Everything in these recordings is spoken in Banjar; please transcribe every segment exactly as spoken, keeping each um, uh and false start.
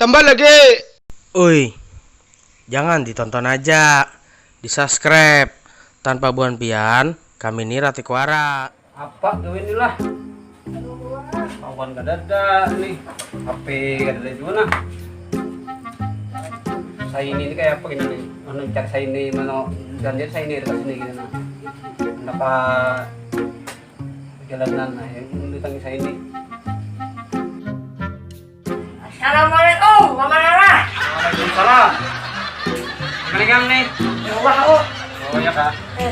Tambah lagi. Ui, jangan ditonton aja, di-subscribe. Tanpa buan pian, kami ni Rati Kuara. Apa gawe ni lah? Kawan kadada nih, H P kadada jua nah. Saini ni kaya apa gini nih? Anu, cari Saini mana? Ganjil Saini dekat sini gini nah. Kenapa jalanan nah yang mendatangi Saini? Assalamualaikum, Mama Nana. Waalaikumsalam. Mana kamu nih? Di rumah aku. Oh iya kak. Eh,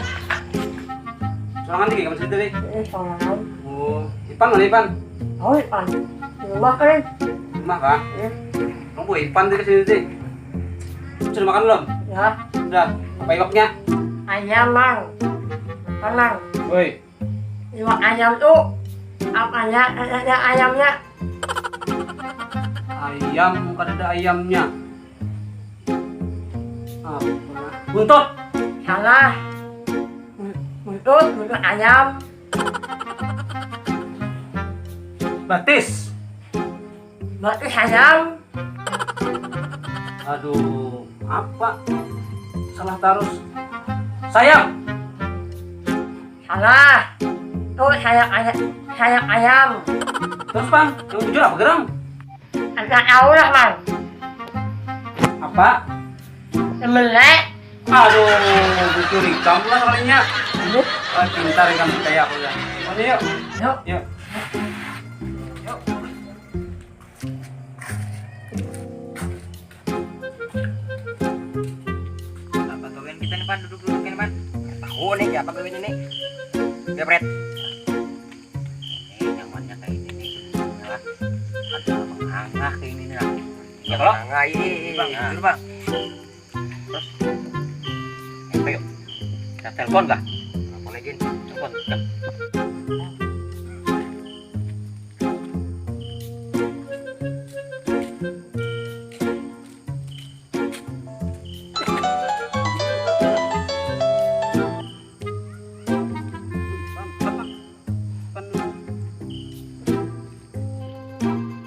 Sorangan nih kamu sendiri. Eh, sorangan. Oh, Ipan mana Ipan? Oh, Ipan. Di rumah kan? Rumah kak. Eh, Kamu Ipan tadi sini sih. Sudah makan belum? Ya. Sudah. Apa iwaknya? Ayam, Mang. Mang. Woi. Iwak ayam tuh apanya? Ayamnya. Ayam, bukan ada ayamnya. Apa? Buntut. Salah. Buntut, buntut ayam. Batis. Batis ayam. Aduh, apa? Salah tarus. Sayap. Salah. Tuh sayap ayam, sayap ayam. Terus, Bang, yang jujur apa gerang? Agak tahu lah, Bang. Apa? Semelek. Aduh, jujur ikam pula sekalinya. Aduh. Ah, pintar ikam percaya aku ya. Mana yuk? Yuk. Yuk. Yuk. Apa gawian kita nih, Pan? Duduk-duduk ini, Pan. Tahu nih, apa gawian ini? Jepret. Eh, nyamannya kayak ini nih. Inilah. Ada mengangah kayak ini nih, lah. Ya, kalau? Mengangah, iya, iya, iya. Bang, jujur, Bang. Terus? Ayo, kita telepon kah? Telepon aja. Telepon.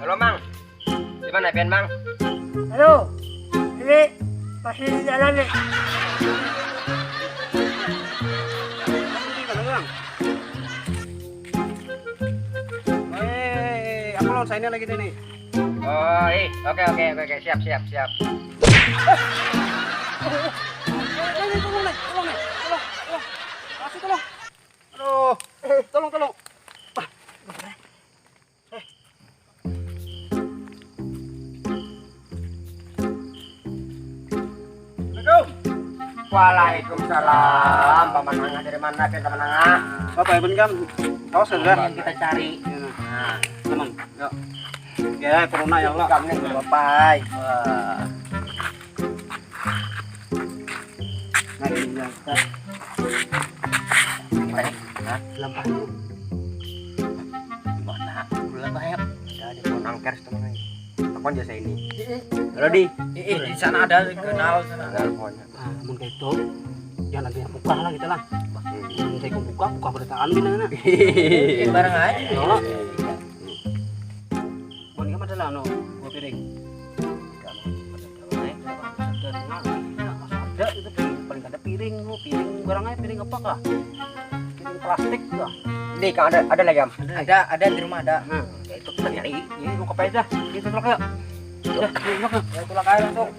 Halo, Mang. Di mana pian, Mang? Halo, ini masih di jalan nih. Eh, aku lawan Saini lagi nih. Oh, ih, oke, oke, oke, oke, siap, siap, siap. Eh, eh, tolong nih, tolong nih, tolong, tolong, kasih tolong. Aduh, eh, tolong, tolong. Wah, eh. Assalamualaikum. Waalaikumsalam. Paman Angah dari mana? Pian Paman Angah. Bapak Ibu kan, awas sudah. Yang kita cari. Iya, nah. Nah, teman, yuk. Ya, corona ya Allah. Kamu nih, Bapak. Wah. Nah, ini ya, kita. Gimana? Hah? Lampah dulu. Mana? Belum lampah ya? Udah, di pohon angker situ, Mang. Takon jasa ini. Halo, Di. Eh, eh, di sana ada kenal sana. Kenal pohonnya. Ah, mun kayak itu, jangan lagi buka lah kita lah. Hmm. Mun saya buka, buka pada tangan gini, nah. Eh, barang aja. Ya Allah. Bon, ini ada lah, no, dua piring. Ada, ada itu piring, paling kada piring, no, piring barang aja, piring apa kah? Piring plastik kah? Di, Kang, ada, ada lagi, Am? Ada, ada di rumah ada. Nah, ya itu kita nyari. Ini mau ke aja. Kita tolak yuk. Udah, yuk, yuk. Ya, tolak aja langsung.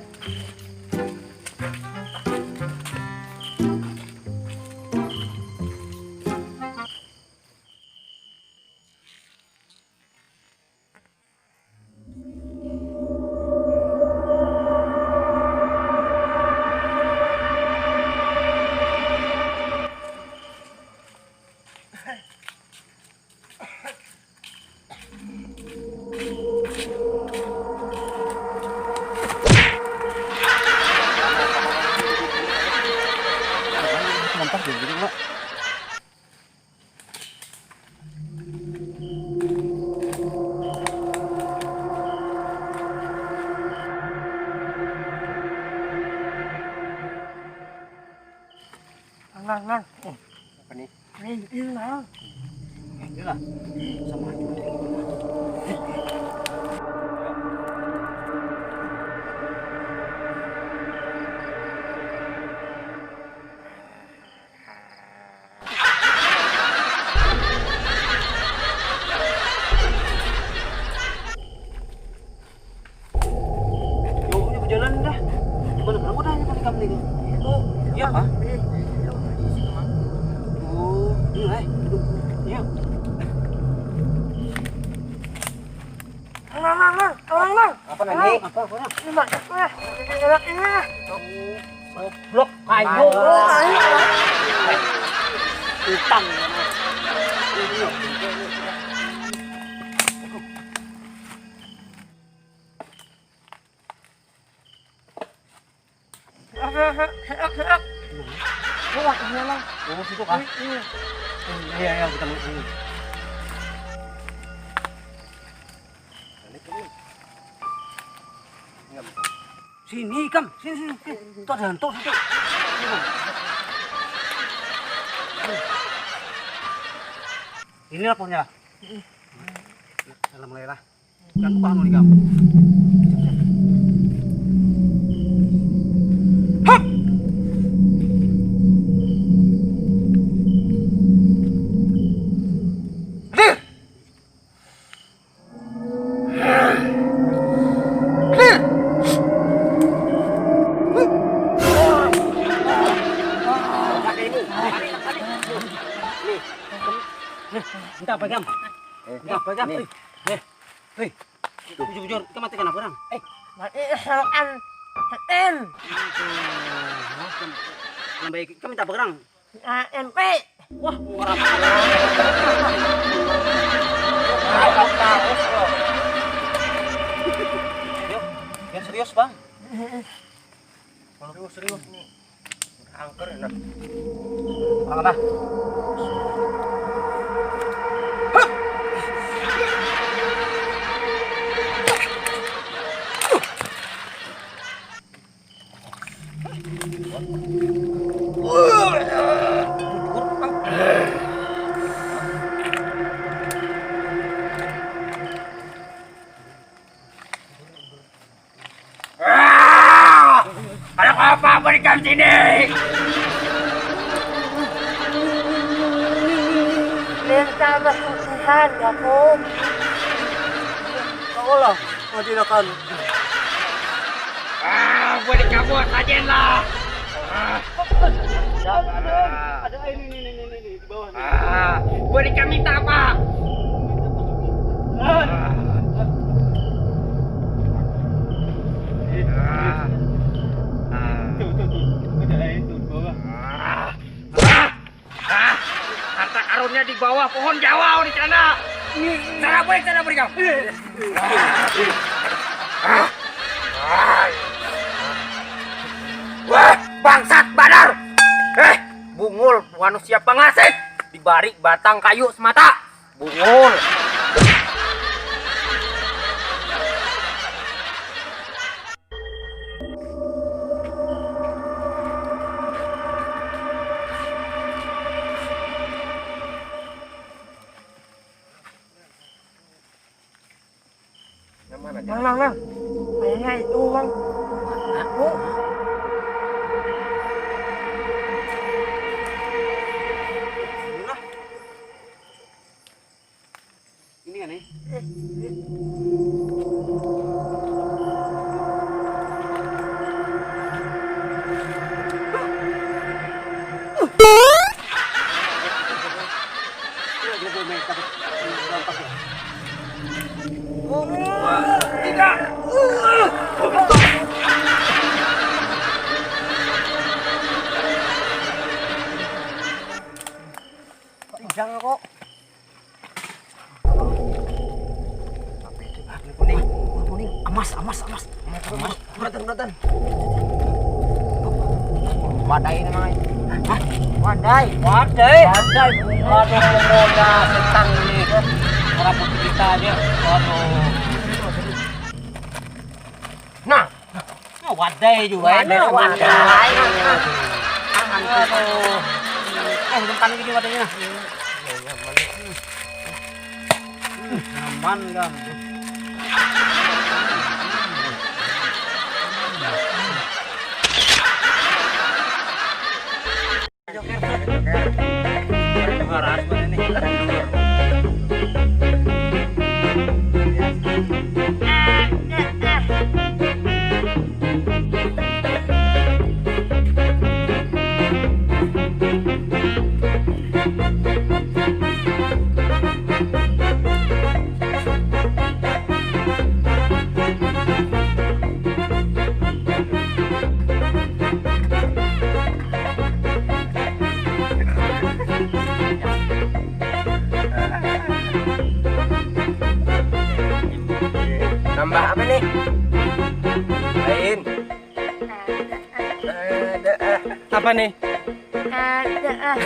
Lompat dulu, Pak. Nang, nang, nang. Apa nih? Nih, ini nang. Inilah. Sama aja. Ayo. Apa nani? Apa, apa? Ini banyak lah. Ini enak ini. Goblok kayu. Utang. Sehat, sehat. Kuat ini lah. Oh, situ kah? Iya, iya, kita mau ini. Sini, Kam. Sini, sini, sini. Tuh ada hantu situ. Sini, Kam. Ini lapornya lah. Dalam mulai lah. Kan tukang nuli, Kam. Hap! Hadir! Hadir! Minta apa, Kam? Minta apa, Kam? Nih. Eh, eh, bujur-bujur, kita matikan apa orang? Eh, mati, eh, selokan. Setin. Aduh, nambah kita minta apa orang? A M P. Wah, murah. Yuk, yang serius, Bang. Serius, serius nih. Angker enak. Mana? Ah! Anak apa berikan sini? Minta bersusihan, ya, Kum. Kaulah, madilakan. Ah, boleh kamu saja lah. Ah. Ada air ini, ini, ini, ini, di bawah. Ah, boleh kami minta apa? Ah. Ah. Ah. Tuh, tuh, tuh. Ada air tuh di bawah. Ah. Ah. Ah. Harta karunnya di bawah pohon jawa di sana. Sana boleh, sana boleh kau. Ah. Ah. Wah, bangsat banar. Eh, bungul manusia pangasih dibari batang kayu semata. Bungul. Nang mana? Nang, nang, nang. Kayaknya itu, Bang. Aku. Ini kan nih. Jangan kok. Apa itu? Ah, kuning, kuning, kuning. Emas, emas, emas. Emas, emas. Betul, betul. Wadai namanya. Hah? Wadai. Wadai. Wadai. Aduh, pemuda setan ini. Orang putih kita aja. Waduh. Nah, nah, wadai juga ini. Wadai, wadai. Aduh. Eh, depan gini wadainya. Nyaman kan. Nambah apa nih? Lain. Ada ah. Apa nih? Ada ah.